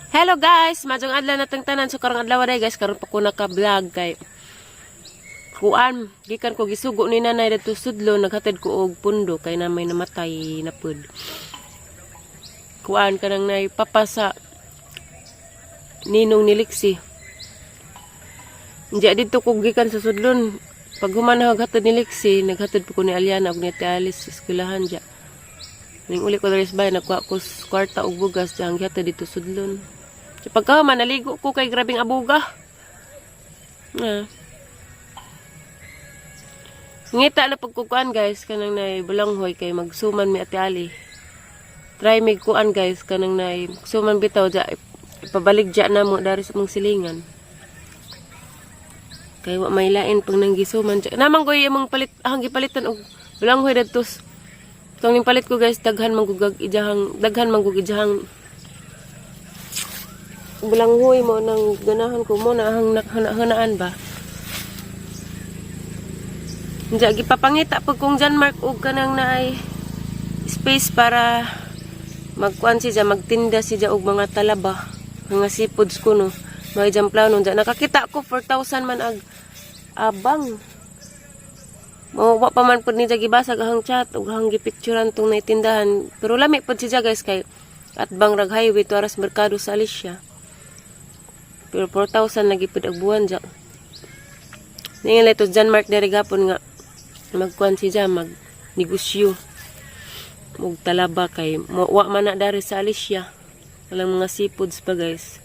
Hello guys, maayong adlaw natong tanan. So karong adlaw day guys, karon pa ko naka-vlog kay kuan, gikan ko gisugo ni nanay didto sudlo, naghatid ko og pundo kay na may namatay na pud. Kuan kanang nay papa sa ninong ni Lixi. Diya didto ko gikan sa sudlon. Pag human naghatod ni Lixi, naghatod po ko ni Aliana og ni Ate Alice sa eskwelahan diya. Ning uli ko diri sa bahay, nagkuha ko sa kwarta og bugas diya ang gihatod didto sudlon. So, pagkahuman, naligo ko kay grabing abuga. Na. Ngita na pagkukuan guys, kanang nay bulanghoy kay magsuman mi Ate Ali. Try mig kuan guys, kanang nay suman bitaw ja ipabalik ja namo dari sa mong silingan. Kay wa may lain pag nanggisuman ja. Namang koy imong palit ahang gipalitan og bulanghoy dadto. Tong ning palit ko guys, daghan manggugag ijahang daghan manggug ijahang bulanghoy mo nang ganahan ko mo na ahang nakanaan ba. Diya, gipapangita pag kong John Mark og kanang naay space para magkuan siya, magtinda siya og mga talaba, mga seafoods ko no. Mga jam plano diya. Nakakita ko 4,000 man ag abang. Mo wa pa man pud niya gibasag ahang chat ug ahang gipicturean tong naitindahan. Pero lami pud siya guys kay atbang rag highway to aras merkado sa Alicia. Pero 4,000 lagi pud ag buwan diya. Ningon to John Mark diri gapon nga magkuan siya mag negosyo mug talaba kay mo wa man na dari sa Alicia. Walang mga seafoods pa guys.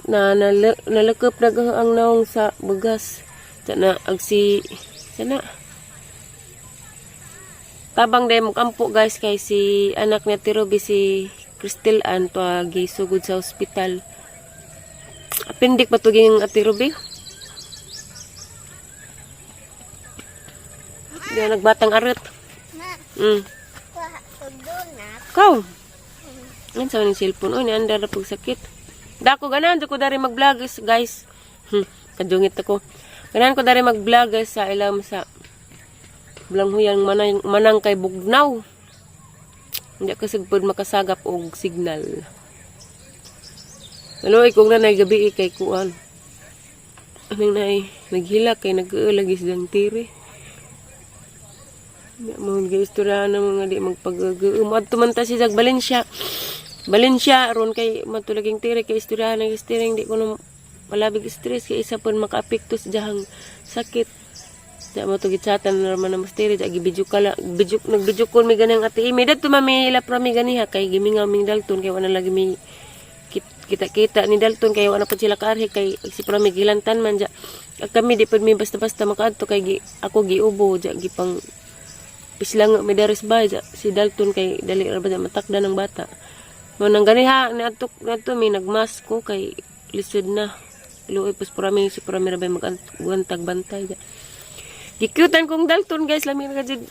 Na nalakop na ang naong sa bugas. Sana ag si sana tabang day mo kampo guys kay si anak ni Ate Ruby, si Cristel Ann, to gisugod sa ospital. Appendix pa to ging Ate Ruby. Di na nagbatang arit. Ma, kuha ko donut. Kaw. Yan sa ning cellphone. Oy, niandar na pagsakit. Dako ganahan ko dari mag-vlog guys. Kadungit ako. Ganahan ko dari mag-vlog guys sa ilam sa Blanghuyang manang, manang kay bugnaw. Hindi ako sigpod makasagap og signal. Ano kung nanay gabi kay kuan. Anong nay naghilak kay nag-lagi siyang tiri. Di mo giistoryahan ng mga di magpag Adto man ta siya Valencia. Valencia ron kay matulaging tiri kay istoryahan ng steering, di ko na malabig stress kay isa pun makaapekto sa diyahang sakit. Di mo to gitsatan na naman ang steering di gibidyo kala video nag-video call mi ganang Ate Amy dadto mami ila prami ganiha kay gimingaw ming Dalton kay wala lagi mi kita-kita ni Dalton kay wala pa sila kaarhi kay si Prami gilantan man ja. Kami di pud mi basta-basta makaadto kay gi, ako giubo ja gipang pislang mi daris ba ja si Dalton kay dali ra ba ja matakda ng bata. Mo nang ganiha niadto niadto mi nagmask ko kay lisod na. Luoy pus Prami si Prami ra ba mag-guantag bantay ja. Gikyutan kong Dalton guys, lami na ka jud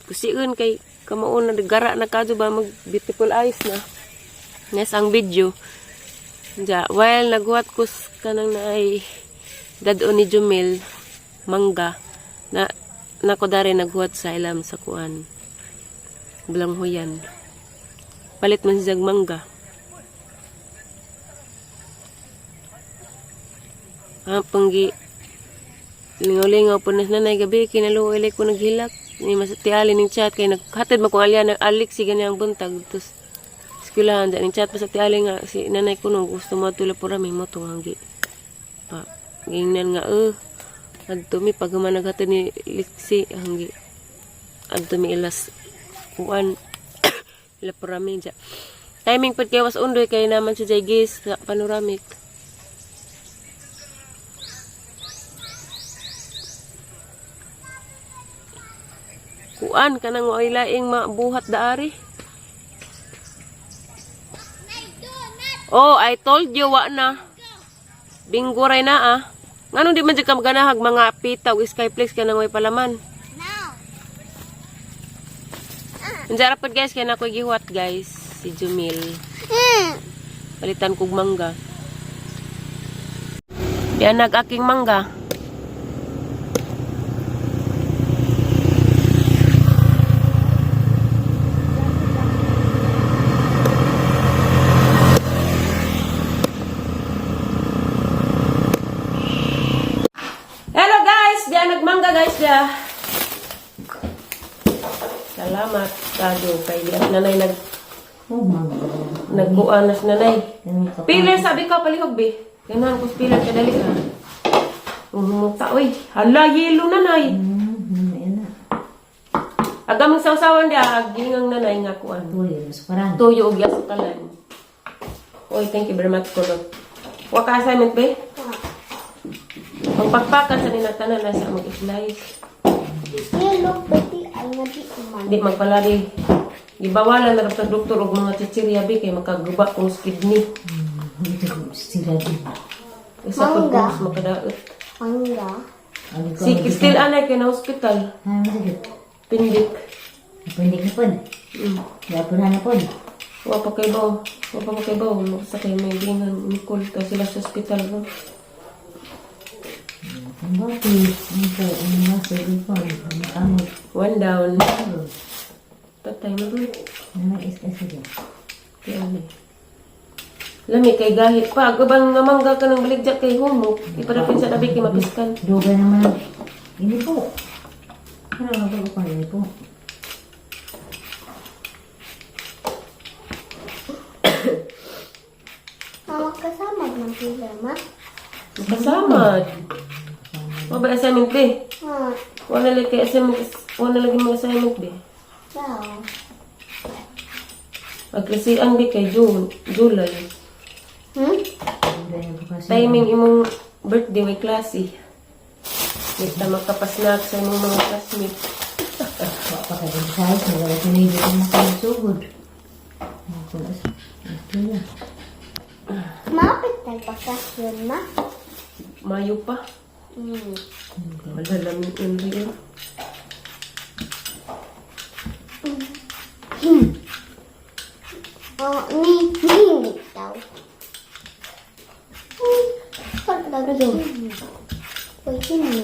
kusiun kay kamao na gara na kadyo ba mag beautiful eyes na. Nes ang video. Ja, while naghuwat ko kanang naay dad-on ni Jumil mangga na nako dari naghuwat sa ilam sa kuan. Blanghuyan. Palit man siyag mangga. Ha, panggi lingaw-lingaw po na nanay gabi kinaluoy ko naghilak ni mas tiali ning chat kay naghatid man kong alya nag-alik si ganyang buntag tos eskwelahan ning chat pa sa tiali nga si nanay ko no gusto mo tula po rami mo tong hanggi pa gingnan nga adto mi pag human naghatid ni Lixi hanggi adto mi ilas kuan ila rami ja timing pud kay was undoy kay naman si Jay Gis sa panoramic. Kuan kanang way laing mabuhat daari. Oh, I told you wa na. Bingo ray na ah. Nganong di man jud ka maganahag mga pita ug skyflex kanang way palaman? No. Unsa ra pod guys kay na ako'y gihuwat guys si Jumil. Palitan kog mangga. Diyan nag aking mangga. guys ya. Salamat kado kay di nanay nag Oh, mangga. nagkuan nas nanay. Ganun ka pa. Piler sabi ko palihog be. Ganahan ko sa piler kadali ka. Umuta oy. Hala yelo nanay. Yan na. Agamang sawsawan dia gingang nanay nga kuan. Tuloy, mas parang. Tuyo og yasukalan. Oy, thank you very much kulot. Wa ka assignment be? Pagpakpakan sa ninatanan na sa mag-slice. Yellow, pwede ay nabi man. Di magpalari. Gibawalan na sa doktor og mga chichirya be kay makaguba kung sa kidney. Ito, sila din. Isa pud Mangga. kung makadaot. Mangga. Ano ko, Si Cristel anay kay na hospital. Ha, masakit. Pindik. Pwede ka po. Yapon na po. Wa pa kay baw. Wa pa kay baw. Sa kay may gingan Nicole ta sila sa hospital ro. Ang bati, ang po, ang nasa po, ang kamot. One down. Patay na ro. Ano is kasi dyan? Kaya ni. Lami kay gahit pa. Gabang nga mangga ka ng baligya kay humok. Ipadapin sa labi kay mapiskan. Duga naman. Ini po. Ano nga ba ko ini po? Mama kasama ng pila, ma? Kasama. Wa ba assignment be? Ha, Wala lagi kay assignment. Wala lagi mga assignment be. daw. Pagklasian be kay June, July. Duga na po kasi. Timing imong birthday may klase. Di ta makapasnak sa imong mga classmates. Wa pa ka din size, wala ko na dito makasugod. Ang kulas. Ito na. Mapit nagbakasyon, ma? Mayo pa. Wala lamiin rin. Oh, ni, ni, daw. Pagdating. Uy, hindi.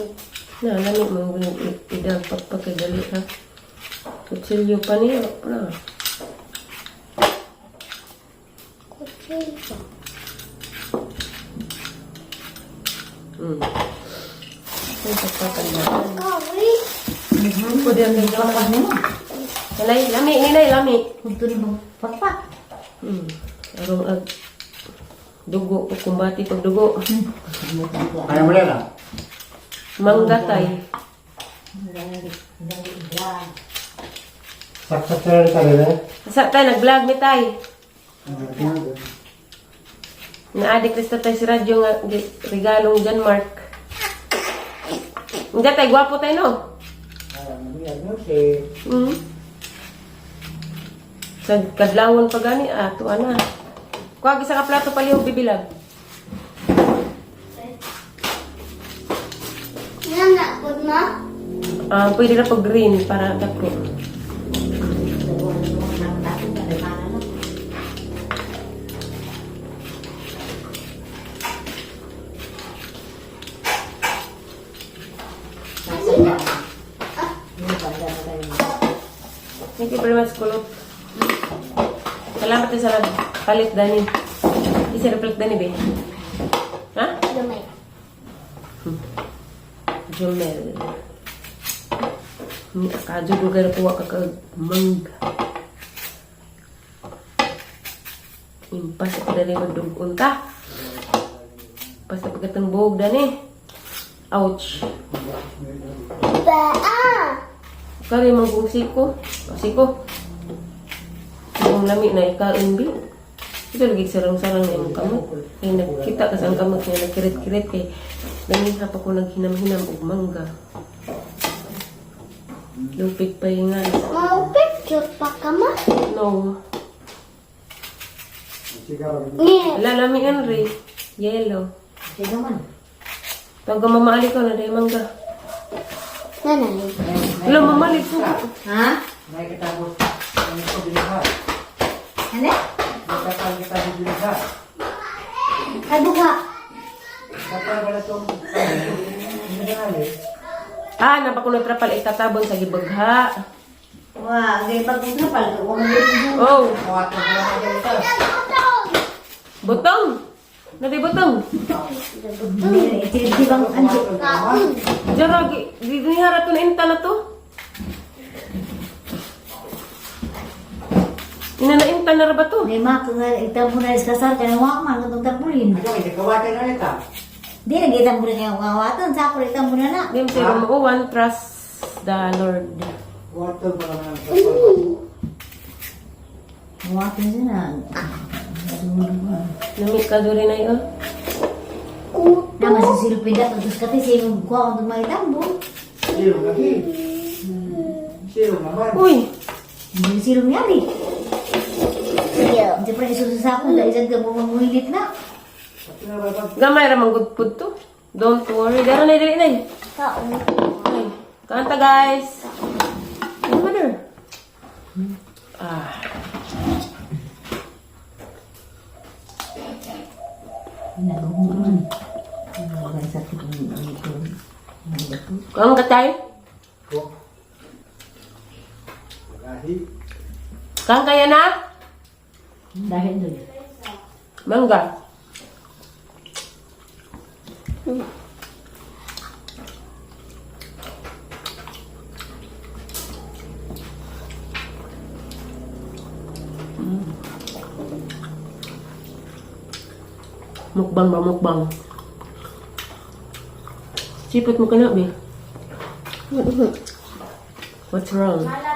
Na, lami mo idag pagpakadali ha. Kutsilyo pa niya. Na. Kutsilyo. Ay, pagpakadali. Gawin. Pwede ang ganyan. Pag mo. Nanay, lami, ninay, lami. Kunto ni mo pakpak. Arong ag dugo o kumbati pag dugo. Kaya mo lang. Mangga tay. Saksak sa rin tayo eh. Sa tay nag-vlog mi tay. Naadik resta tay si radyo nga regalong John Mark. Hindi tay gwapo tay no. Sa kadlawon pa gani ato ana. Kuha isa ka plato palihog bibilag. Yan na, good ma? Ah, pwede na pag green para dako. Thank you very much, Kulot. Salamat din sa nagpalit, Dani. Isa na palit, Dani, be. Ha? Gamay. Jumel. Ni akadyo ko gano'n kuha ka kag mangga. Impas sa padali magdugon ka. Pas sa pagkatang buhog, Dani. Ouch. Ba, ah! Kari mong kung siko. O, siko. Kung lami na ikain bi. Ito lagi sarang-sarang na imong kamot. Kay nagkita ka sa ang kamot niya nagkirit-kirit kay ganina pa ko naghinam-hinam og mangga. Lupit pa yung nga. Mau picture pa ka, ma? No. Ni. Wala lami Henry. Yellow. Sige man. Tawag mamaali ko na dahil mangga. Nanay. Wala mamali po. Ha? May katapos. Ano ko binha? Ano? May kita binha. Ay, buka. Kapag wala tong Ah, napa ko nagtrapal itatabon sa gibagha. Wah, gay pag trapal ko mo Oh, butong. Nadibotong. Di bang anjo. Kaon. Jara, ginihara to na inta na to. Ina na inta na ra ba to? May mga kung itampo na sa kasar kaya wa man katong tarpulin. Ano, hindi kawatan na ito. Di lagi itampo na kaya kawatan sa ako itampo na na. Di mo sa'yo mauwan, trust the Lord. Water pa naman. Kawatan siya na. Lamig ka duri na yun. Na masisilpid na tapos kati siya yung kuha kung mga itampo. Zero lagi. Zero naman. Uy! Hindi silong yari. Yeah. Siyempre isusa ako dahil isang gamo mamuhilit na. Pati na ba Gamay ra man good food to. Don't worry. Dara na dili na. Kaon. Ay, kanta guys. Ano ba na? Ah. Nagumuan. Ang sakit ng ito. Ang bato. Kaon ka tayo? Ko. Lahi. Kaon kaya na? Dahil doon. Mangga. Mukbang ba mukbang? Sipot mo ka na, be. What's wrong? Wala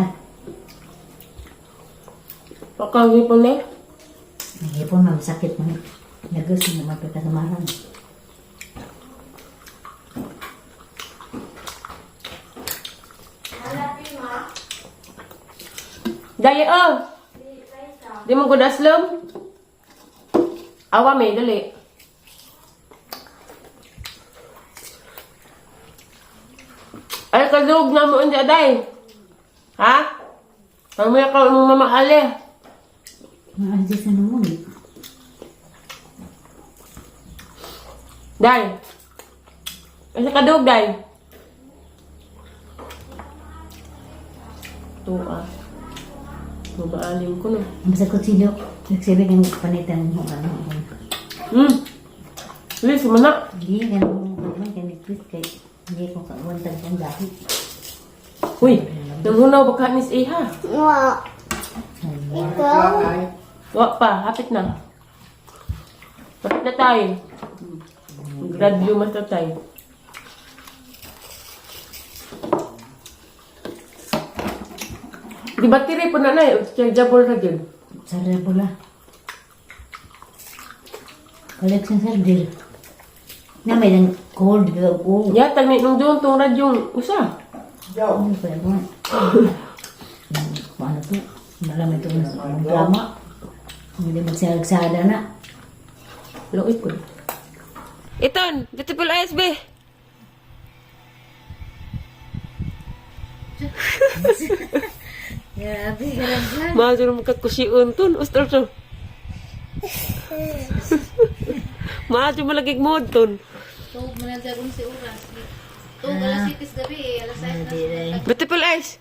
ah. Pakagipon na eh. Nagipon man sakit man. Nagus na magkakasamaran. Daya oh! Di mo good aslom? Awa may, dali. Ay, kalug na mo unja, day. Ha? Pamaya ka mong mama Ali. Maanjis na naman. Day. Ay, sa kadug, day. Tuwa. Mamaalim ko no. Ang sa kutsilyo, nagsabi kang panitan mo ano. Liz, mana. Hindi ka naman naman kay nagtwist kay hindi ko kaawantag ang dahil. Uy, nanghunaw baka ni si Iha. Wa. Ikaw. Ay. Wa pa, hapit na. Hapit na tayo. Graduate master tayo. Di battery po na na eh. Chargeable na dyan. Sarap pula. Collection sir deal. Na may nang cold ka o. Yata, may nung doon tong radyong usa. Yo. Ano pa yun? Ano to? Malamig ito ng drama. Hindi magsagsada na. Luit ko. Iton, beautiful eyes, be. Grabe, grabe. Mahal mo kakusiun ton. Ustor to. Mahal mo lagi mod ton. Tuog man lang sa si oras. Tuog alas 7 gabi eh, alas 6 na. Beautiful eyes.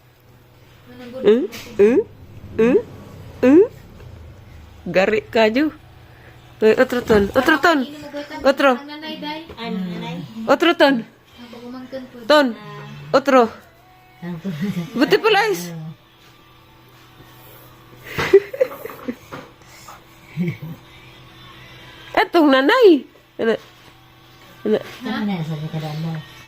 Manang Eh? Eh? Eh? Eh? Gari ka, Ju. Eh, otro ton. Otro ton. Otro. Ang nanay day. Otro ton. Ang pagumangkan po. Ton. Otro. Beautiful eyes. Etong nanay. Ano? Ano? Ano na sa kadalaw?